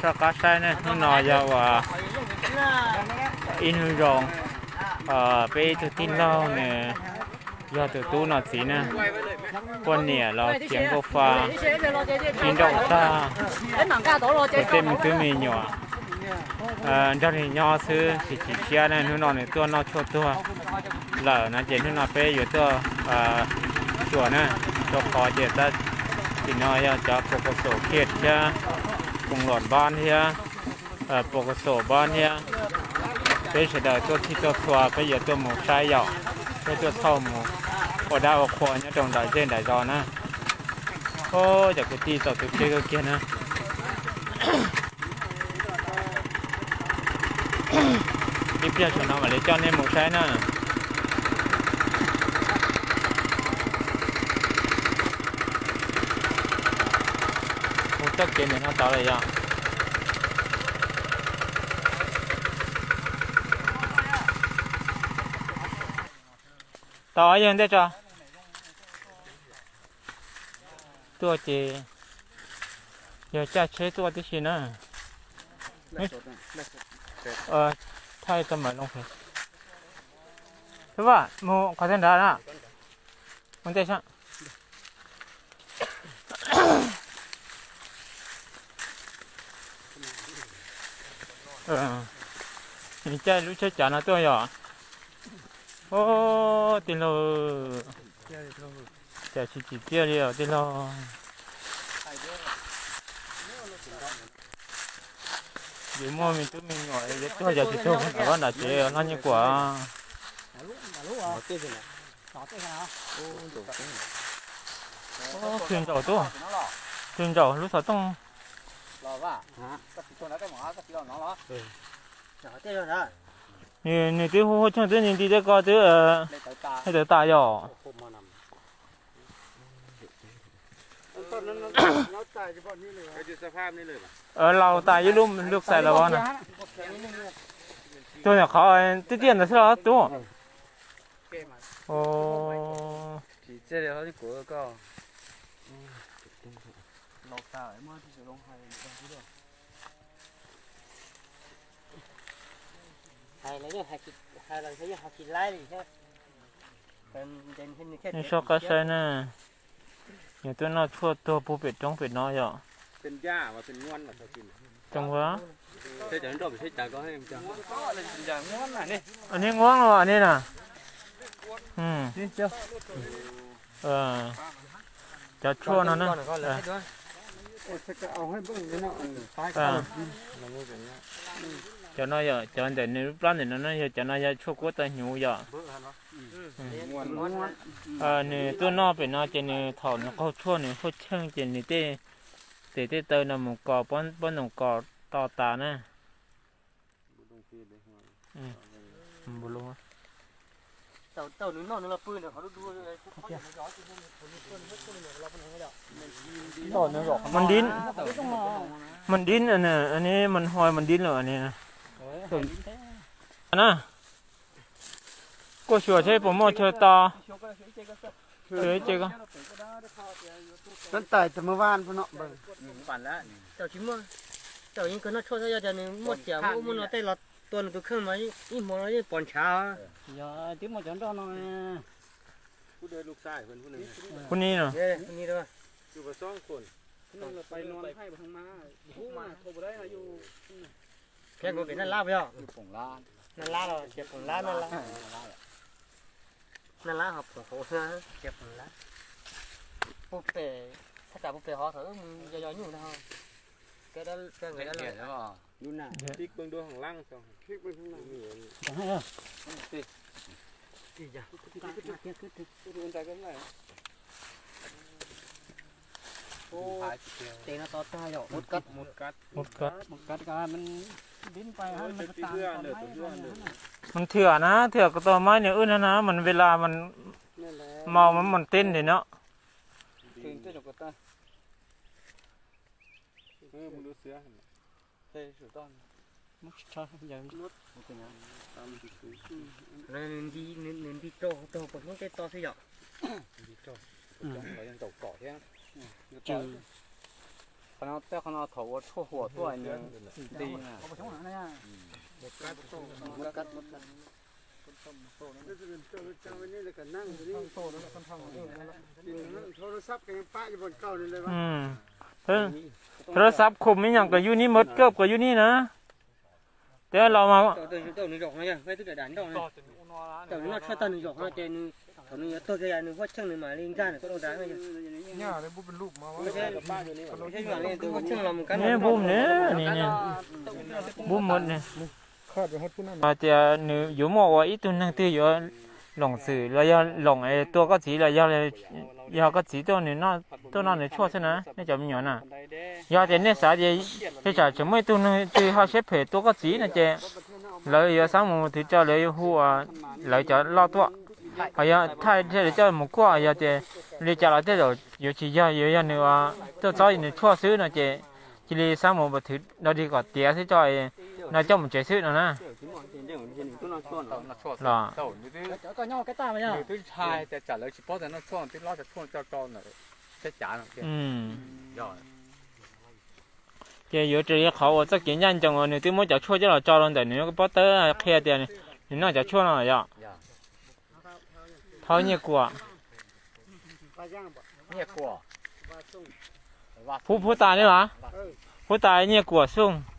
Rov qab saib ne, hnub no yog uas ib hnub zoo, peb ib tug tij laug nws yog tus tub no txiv na, poj niam los khiav nkauj fa, sib nrauj tag, tus tej me tub me nyuam nrog nws nyob xwb tsis chim siab ne, hnub no nws tuaj noj tshuaj tuag lawm no ces hnub no peb yuav tuaj xyuas na, rau qhov tias tab sis no yog cov pos kos xom khiaj thiab, koom luam npab thiab, pos kos xom npab thiab, peb sawv daws tuaj txhij tuaj txhua peb yuav tuaj mus saib yom, peb tuaj thauj mus ua dab ua qhua nyob rau nram zej nram zos na. Cov kwv tij txaus tu siab kawg kiag na. Ib pliag saum no mam li coj nej mus saib na. Mus txoj kev ntawm no tod lawm yom. Tod yog ntej tso. Tuaj ces yog caij tsheb tuaj tib si na. Thaij tau mam loo. Tus vaj mus qhov twg nrad na? Mus ntej sab. Nws caij lub tsheb cav no tuaj yom. Tij laug, cas tsis tsim txiaj li os tij laug. Yuav muaj me tub me nyuam yuav tuag cas tsis tuag, nram vaj nram tsev los nyiaj kuam. Plhws ntsaum tuaj, plhws ntsaum lub xov tooj. Nws twb hu hu tsheej twb nti nti tej ko twb, tawv tas yom. Laus tas ib lub lub xais los na. Tuag nyuam qhuav tiag tiag ntawd xwb los tub. Nej soj qab saib na, nws tuaj noj tshuaj tuag puag pem roob pem no yom. Zoo a. Aniv nguab los aniv na. Cov tshuaj no na. Cov no yog cov ntawm nws lub plab ntawm no na, yog cov no yog tshuaj kuab tau hnyuv yom. Nws tuaj noj pem no ces nws thaum nws qaug tshuaj nws huaj cheej ces nws tej tes tej taw no mus kos pob ntoos kos to tas na. Mas dib, mas dib, mas hoi mas dib lawm na. Kuj xyuas seb puas muaj chaw to. Tsis muaj, thaum yeej kawg noj tshuaj xwb, yog tias nws muaj tiam muaj ub muaj no tej los tua nws tus kheej mas ib hmo no yeej pom ntshav. Yog twb muaj cov nroj no. Kuv ni no. Thiab kuv pem naj lab puas yog? Naj lab los ces pom lab, naj lab, naj lab ho pom hauv xwb ces pom lab. Puag pem, thaj tsam puag pem hov thaum wb mus yos yos nyuj ntag. Tes no to tag yom, mus kav, mus kav, mas thwm na, thwm ko tau maib nws wb na na, mas ve las mas mau mas mas teb ntawm no. Nws nti rau hauv pos hnub tej to xwb yom. Qhov no, tej qhov no thaum ua tshuaj huam tuaj nws nti na. Thab lab xab khum ib nyuag kws yug nib mawd kawb kws yug nib na. Tes los mas neb npub ne, neb npub mawd ne. Hais tias nws yuav muaj ua ib tug neeg twg yuav loom xwm los yog loom es tua koj txiv los yog, yog koj txiv tuaj nws, tuaj noj nws tshuaj xwb na nej cov me nyuam na. Yog tias nej xav tias tej tsam tseem muaj ib tug neeg twg ho siab phem tua koj txiv no ces lawv yuav xav mus thwv rau lawv yuav hu lawv cov loj tuaj, ho yog thaij thiaj li coj mus kuaj. Yog tias li cas los tej zaum yuav tsis yog, yuav yog nws tuaj txob nws tshuaj xwb no ces cia li xav mus thwv dog dig kom tiav xwb tso, no coj mus tsev xwb no na. Los ces yuav raws li qhov uas txoj kev ncaj ncees uas nws twb muab cov tshuaj coj los tso rau ntawm nws pob tawb qhia tias nws noj cov tshuaj no yom. Thov Nyiaj Kuam, Phub, Phub Tais ne los? Phub Tais Nyiaj Kuam Xooj.